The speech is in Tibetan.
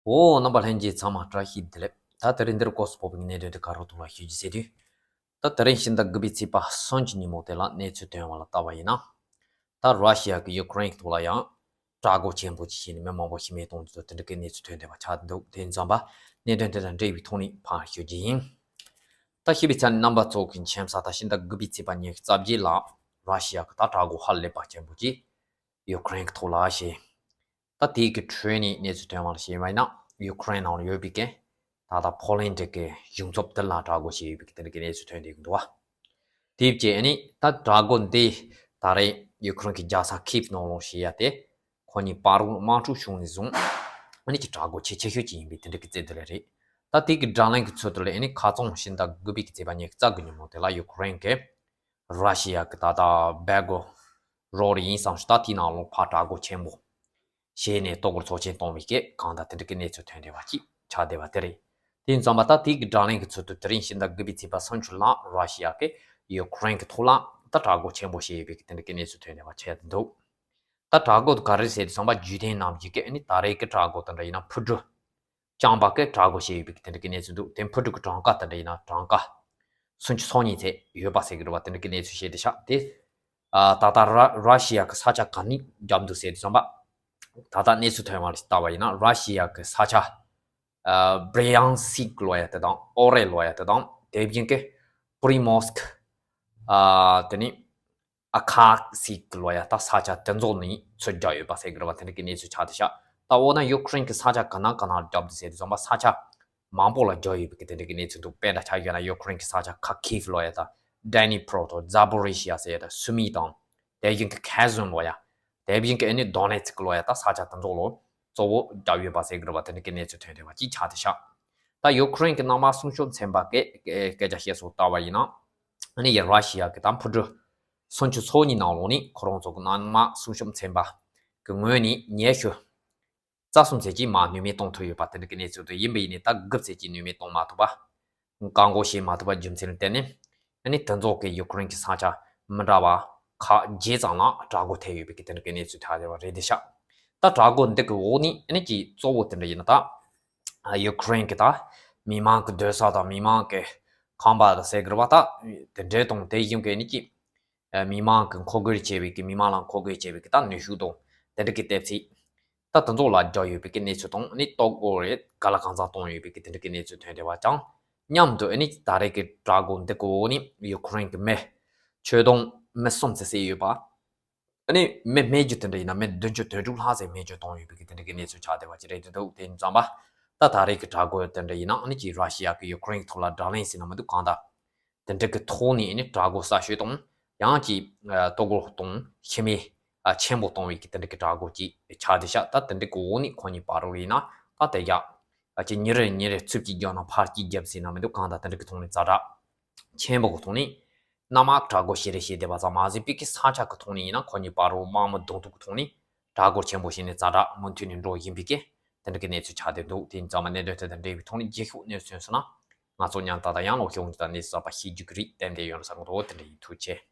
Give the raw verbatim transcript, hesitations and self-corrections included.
འོ། རྣམ་པ་ལྷན་རྒྱས་ཚང་མ་བཀྲ་ཤིས་བདེ་ལེགས། ད་དེ་རིང་འདིར་སྐོར་སྤོབས་པའི་གནད་དོན་དེ་ག་རོ་ཐོག་ལ་ཞུ་རྒྱུ་ཟེར་དུས། ད་དེ་རིང་ཕྱི་ཟླ་དགུ་པའི་ཚེས་པ་སུམ་ཅུ་ཉིན་མོ་དེ་ལ་གནས་ཚུལ་ཐོན་པ་ལ་བལྟ་བ་ཡིན་ན། ད་ར་ཤི་ཡ་གི་ཡུ་ཀེ་རེན་གྱི་ཐོག་ལ་ཡང་དྲག་རྒོལ་ཆེན་པོ་ཅིག་བྱས་ནས་མི་མང་པོ་ཤི་རྨས་གཏོང་རྒྱུ་དང་དེ་འདྲ་གི་གནས་ཚུལ་ཐོན་བསྡད་པ་ཆགས་འདུག་དེ་ཙམ་པ་གནད་དོན་དེ་དང་འབྲེལ་བའི་ཐོག་ནས་ཕར་ཞུ་རྒྱུ་ཡིན། ད་ཞུས་པའི་ཆ་ནས་རྣམ་པ་ཚོ་གི་མཁྱེན་གསལ། ད་ཕྱི་ཟླ་དགུ་པའི་ཚེས་པ་ཉི་ཤུ་རྩ་བརྒྱད་ལ་ར་ཤི་ཡ་གི་ད་དྲག་རྒོལ་ཧ་ལས་པ་ཆེན་པོ་ཅིག་ཡུ་ཀེ་རེན་གྱི་ཐོག་ལ་བྱས། ད་དེའི་གི་ཁྲོད་ནས་གནས་ཚུལ་ཐོན་པ་ལ་བྱས་པ་ཡིན་ན། ཡུ་ཀེ་རེན་ནང་ཡོད་པའི་གི་ད་ལྟ་ཕོ་ལན་ཌི་གི་གཞུང་ཚབ་དེ་ལ་དྲག་རྒོལ་བྱས་ཡོད་པའི་གི་དེ་འདྲ་གི་གནས་ཚུལ་ཐོན་བསྡད་ཀྱི་འདུག་བ། དེ་བྱས་ནས་ད་དྲག་རྒོལ་འདི་ད་རེས་ཡུ་ཀེ་རེན་གྱི་རྒྱལ་ས་ཁིབ་ནང་ལོགས་བྱེད་ཡ་དེ་ཁོ་གཉིས་བར་དུ་དམག་འཁྲུག་བྱུང་ནས་བཟུང་ཨ་ནི་གི་དྲག་རྒོལ་ཆེས་ཆེ་ཤོས་ཅིག་ཡིན་པའི་དེ་འདྲ་གི་རྩིས་འདི་ལས་རེད། ད་དེ་གི་བགྲོ་གླེང་གི་ཚུལ་དུ་ལ་ཨ་ནི་ཁ་རྩང་ཕྱི་ཟླ་དགུ་པའི་གི་ཚེས་པ་ཉི་ཤུ་རྩ་དགུ་ཉིན་མོ་དེ་ལ་ཡུ་ཀེ་རེན་གྱི་ར་ཤི་ཡ་གི་ད་ལྟ་སྦེལ་གོ་རོ་ཌི་ཡིན་བསམ་ཞིག་ད་དེའི་ནང་ལོགས་ཕར་དྲག་རྒོལ་ཆེན་པོ་བྱས་ནས་ལྟོ་གོས་ཚོགས་ཆེན་གཏོང་བའི་སྐད་གང་ལྟར་དེ་འདྲ་གི་གནས་ཚུལ་ཐོན་བསྡད་པ་ཅིག་ཆགས་བསྡད་པ་དེ་རེད། དེ་ཙམ་པ་ད་དེ་གི་བགྲོ་གླེང་གི་ཚུལ་དུ་དེ་རིང་ཕྱི་ཟླ་དགུ་པའི་ཚེས་པ་སུམ་ཅུ་ལ་ར་ཤི་ཡ་གིས་ཡུ་ཀེ་རེན་གི་ཐོག་ལ་ད་དྲག་རྒོལ་ཆེན་པོ་བྱས་ཡོད་པའི་གི་དེ་འདྲ་གི་གནས་ཚུལ་ཐོན་བསྡད་པ་ཆགས་བསྡད་འདུག་ད་དྲག་རྒོལ་དེ་ག་རེ་ཟེར་དུས་ཙམ་པ་རྒྱུ་མཚན་རྣམས་ཀྱིས་ཨ་ནི་ད་རེས་ཀྱི་དྲག་རྒོལ་དེ་འདྲ་ཡིན་ན་འཕུར་གྲུ་རྐྱང་པ་གིས་དྲག་རྒོལ་བྱས་ཡོད་པའི་གི་དེ་འདྲ་གི་གནས་ཚུལ་འདུག་དེ་འཕུར་གྲུ་གི་གྲངས་ཀ་དེ་འདྲ་ཡིན་ན་གྲངས་ཀ་སུམ་ཅུ་སོ་གཉིས་ཚད་ཡོད་པ་ཟེར་གི་རེད་བ། དེ་འདྲ་གི་གནས་ཚུལ་བཤད་དེ་ཤག་དེ་ཨ་ད་ལྟ་ར་ར་ཤི་ཡ་གི་ས་ཆ་ག་ནས་བརྒྱབ་འདུག་ཟེར་དུས་ཙམ་པ། ད་ལྟ་གནས་ཚུལ་ཐོན་པ་ལ་བལྟ་བ་ཡིན་ན་ར་ཤི་ཡ་གི་ས་ཆ་ཨ་བྷི་རི་ཡང་སིག་ལབ་ཡ་དེ་དང་ཨོ་རེ་ལབ་ཡ་དེ་དང་དེ་བཞིན་གི་པི་རི་མོར་སྐ་ཨ་དེ་ནི་ཨ་ཁ་སིག་ལབ་ཡ་ད་ས་ཆ་དེ་ཚོ་ནས་ཚུར་རྒྱག་ཡོད་པ་ཟེར་གི་རེད་བ། དེ་འདྲ་གི་གནས་ཚུལ་ཆགས་བསྡད་ཤག་ད་འོ་ན་ཡུ་ཀེ་རེན་གི་ས་ཆ་ག་ན་ག་ན་རྒྱབ་འདུག་ཟེར་དུས་ཙམ་པ་ས་ཆ་མང་པོ་ལ་རྒྱག་ཡོད་པའི་གི་དེ་འདྲ་གི་གནས་ཚུལ་འདུག་དཔེར་ན་ཆ་བཞག་ན་ཡུ་ཀེ་རེན་གི་ས་ཆ་ཁ་ཁིབ་ལབ་ཡ་ད་ཌེ་ནི་པྲོ་དང་ཛ་པོ་རི་ཤི་ཡ་ཟེར་ཡ་ད་སུ་མི་དང་དེ་བཞིན་གི་ཁེར་སོན་ལབ་ཡ་དེ་བཞིན་གི་ཨ་ནི་དོ་ནེ་ཚིག་ལབ་ཡ་ད་ས་ཆ་དེ་ཚོ་ལ་གཙོ་བོ་རྒྱག་ཡོད་པ་ཟེར་གི་རེད་བ། དེ་འདྲ་གི་གནས་ཚུལ་ཐོན་བསྡད་པ་ཅིག་ཆགས་བསྡད་ཤག་ད་ཡུ་ཀེ་རེན་གི་གནམ་དམག་སྲུང་སྐྱོབ་ཚན་པ་གི་སྐད་ཆ་བཤད་སྲོལ་ལྟ་བ་ཡིན་ན། ཨ་ནི་ཡ་ར་ཤི་ཡ་གི་ད་འཕུར་གྲུ་སུམ་ཅུ་སོ་གཉིས་ནང་ལོགས་ནས་ཁོ་རང་ཚོ་གི་གནམ་དམག་སྲུང་སྐྱོབ་ཚན་པ་གི་ངོས་ནས་ཉི་ཤུ་རྩ་གསུམ་ཚད་ཀྱི་མར་ནུས་མེད་གཏོང་ཐུབ་ཡོད་པ་དེ་འདྲ་གི་གནས་ཚུལ་དེ་ཡིན་པ་ཡིན་ནའི་ད་དགུ་ཚད་ཀྱི་ནུས་མེད་གཏོང་མ་ཐུབ་པ། བཀག་འགོག་བྱེད་མ་ཐུབ་པ་རྒྱུ་མཚན་ལ་བརྟེན་ནས་ཨ་ནི་དེ་ཚོ་གི་ཡུ་ཀེ་རེན་གི་ས་ཆ་མི་འདྲ་བ་ཁག་བརྒྱད་ཙམ་ལ་དྲག་རྒོལ་ཐེབས་ཡོད་པའི་གི་དེ་འདྲ་གི་གནས་ཚུལ་ཆགས་བསྡད་པ་རེད་བསྡད་ཤག་ད་དྲག་རྒོལ་འདི་གི་འོག་ནས་ཨ་ནི་ཀྱི་གཙོ་བོ་དེ་འདྲ་ཡིན་ན་ད། ཡུ་ཀེ་རེན་གྱི་ད་མི་མང་གི་སྡོད་ས་དང་མི་མང་གི་ཁང་པ་དང་ཟེར་གི་རེད་བ། ད་དེ་འདྲའི་དང་དེ་བཞིན་གྱི་ནི་ཀྱི་མི་མང་གི་མཁོ་དགོས་བྱས་པའི་གི་མི་མང་ལ་མཁོ་དགོས་བྱས་པའི་གི་ད་ནུས་ཤུགས་དང་དེ་འདྲ་གི་ལྟེབ་ཚིགས་ད་དེ་ཚོ་ལ་རྒྱག་ཡོད་པའི་གི་གནས་ཚུལ་དང་ནི་ལྟོ་གོས་རེད་ག་ལ་གང་ཚང་གཏོང་ཡོད་པའི་གི་དེ་འདྲ་གི་གནས་ཚུལ་ཐོན་བསྡད་པ་དང་མཉམ་དུ་ཨ་ནི་ད་རེས་ཀྱི་དྲག་རྒོལ་འདི་གི་འོག་ནས་ཡུ་ཀེ་རེན་གྱི་མི་ཆོད་དོན་མི་གསུམ་ཙམ་བསད་ཡོད་པ། ཨ་ནི་མི་རྨས་རྒྱུ་དེ་འདྲ་ཡིན་ན་མི་བདུན་ཅུ་དོན་དྲུག་ལྷག་ཙམ་རྨས་སྐྱོན་བཏང་ཡོད་པའི་གི་དེ་འདྲ་གི་གནས་ཚུལ་ཆགས་བསྡད་པ་ཅིག་རེད་འདུག་དེ་ཙམ་པ་ད་ད་རེས་ཀྱི་དྲག་རྒོལ་དེ་འདྲ་ཡིན་ན་ཨ་ནི་ཀྱི་ར་ཤི་ཡ་གི་ཡུ་ཀེ་རེན་གྱི་ཐོག་ལ་དགྲ་ལན་ཟེར་ན་མི་འདུག་གང་ལྟར་དེ་འདྲ་གི་ཐོག་ནས་ཨ་ནི་དྲག་རྒོལ་གསར་ཤོས་དང་ཡང་ཀྱི་ལྟོ་གོས་དང་ཤི་རྨས་ཆེན་པོ་བཏང་བའི་གི་དེ་འདྲ་གི་དྲག་རྒོལ་ཅིག་ཆགས་བསྡད་ཤག་ད་དེ་འདྲ་གི་འོག་ནས་ཁོ་གཉིས་བར་དུ་ཡིན་ན་ད་དེ་རྒྱ་ཀྱི་ཉིན་རེ་ཉིན་རེ་ཚུབ་ཀྱིས་རྒྱབ་ན་ཕར་གྱིས་རྒྱབ་ཟེར་ན་མི་འདུག་གང་ལྟར་དེ་འདྲ་གི་ཐོག་ནས་ཛ་དྲག་ཆེན་པོ་གི་ཐོག་ནས། གནམ་དམག་དྲག་རྒོལ་བྱེད་རེས་བྱེད་བསྡད་པ་ཙམ་མ་ཟད་པའི་གི་ས་ཆ་གི་ཐོག་ནས་ཡིན་ན་ཁོ་གཉིས་བར་དུ་དམག་མི་བརྡུང་ཐུབ་ཀྱི་ཐོག་ནས་དྲག་རྒོལ་ཆེན་པོ་བྱས་ནས་ཛ་དྲག་མུ་མཐུད་ནས་འགྲོ་བཞིན་པའི་གི་དེ་འདྲ་གི་གནས་ཚུལ་ཆགས་བསྡད་འདུག་དེ་ཡིན་ཙང་མ་གནད་དོན་དེ་དང་འབྲེལ་བའི་ཐོག་ནས་རྒྱས་ཤོག་གནས་ཚུལ་སོང་ན་ང་ཚོ་མཉམ་དུ་ད་ཡང་ལོག་ཤོག་འདི་དང་གནས་ཚུལ་གསར་པ་ཤེས་རྒྱུ་གི་རིགས་ཏན་ཏན་ཡོང་རོགས་ས་གོ་འདུག་དེ་འདྲ་ཡིན། ཐུགས་རྗེ་ཆེ།